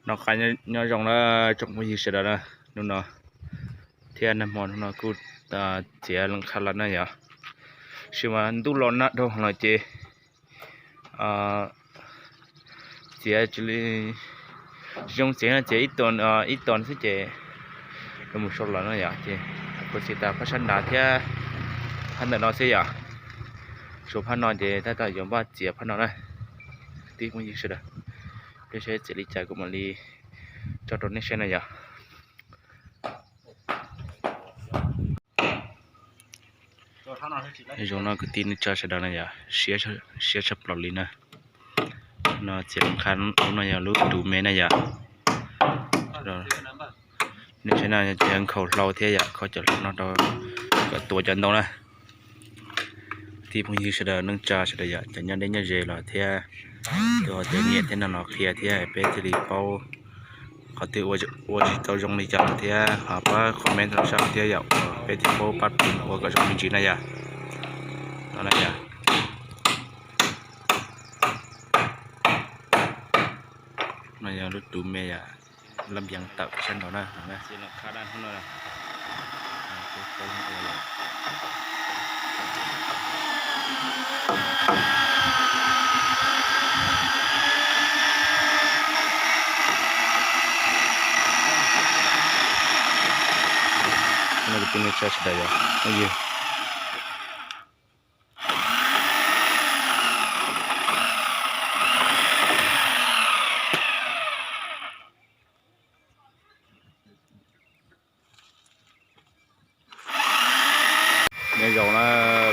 Noj qab nyob zoo na tsoom phooj ywg sawv daws na, hnub no thiab nag hmo hnub no kuj txiav leej qha lawm na yom. Tab sis mas ntuj los nag dhau los ces txiav tsis zoo, txiav no txiav ib tag xwb ces los mus sau lawm no yom. Ces kuv txiav tas phab sab nrad thiab phab ntawm no xwb yom. Suav phab no ces tab tom yuav npaj txiav phab no na. Kwv tij phooj ywg sawv daws, peb saib txiav li cas kuv mam li tso rau nej saib na yom. Zoo no kwv tij neej tsa sawv daws na yom, siab tshaj plaws li na. No txiav qha, lub no yog lub tus me na yom. Nej saib no ces nkhaus hlau thiab yom, kho cov hlau no rau kom tuav cov ntoo na. Kwv tij phooj ywg sawv daws neej tsa sawv daws yom, cov nyob deb nyob ze los thiab tus ho tias nyiam thiab no los qhia thiab peb thiaj li paub qhov twg ua tsis tau zoo li cas thiab ho pab comment rau sab thiab yom, peb thiaj paub pab pim ua kom zoo me ntsis na yom. No na yom. No yog lub tus me yom, lab npias tawm sab nraud na. Kwv tij neej tsa sawv daws yom, phooj ywg. Nyob zoo na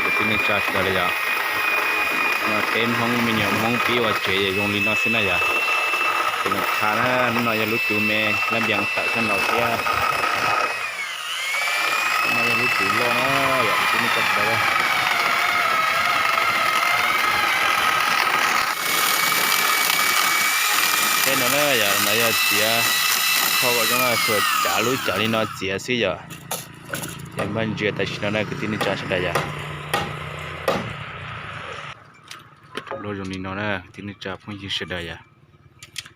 kwv tij neej tsa sawv daws li yom. Peb Hmoob me nyuam Hmoob pib ua tsev zoo li no xwb na yom. Ces nws qha na, hnub no yog lub tus me, lab npias tawm sab nraud thiab. Hnub no yog lub tus loj na yom, kwv tij neej tsa sawv daws. Peb no na yom, no yog txiav, kho kom zoo na, tsuas cav lub cav li no txiav xwb yom. Ces npaj ntsia tam sim no na kwv tij neej tsa sawv daws yom. Loj zoo li no na kwv tij neej tsa phooj ywg sawv daws yom.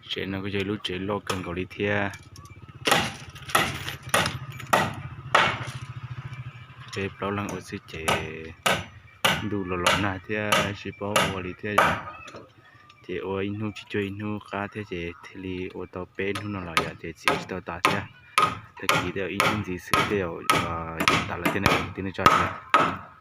Tsev no kuj yog lub tsev loj kawg nkaus li thiab. Peb plaub leeg ua xwb ces ntuj los los nag thiab tsis paub ua li thiab yom. Ces ua ib hnub tsis cuag ib hnub qab thiab ces thiaj li ua tau peb hnub no los yom, ces txiav tsis tau tas thiab. Tag kis tej zaum ib hnub ntxiv xwb tej zaum yuav tas lawm thiab na kwv tij neej tsa sawv daws.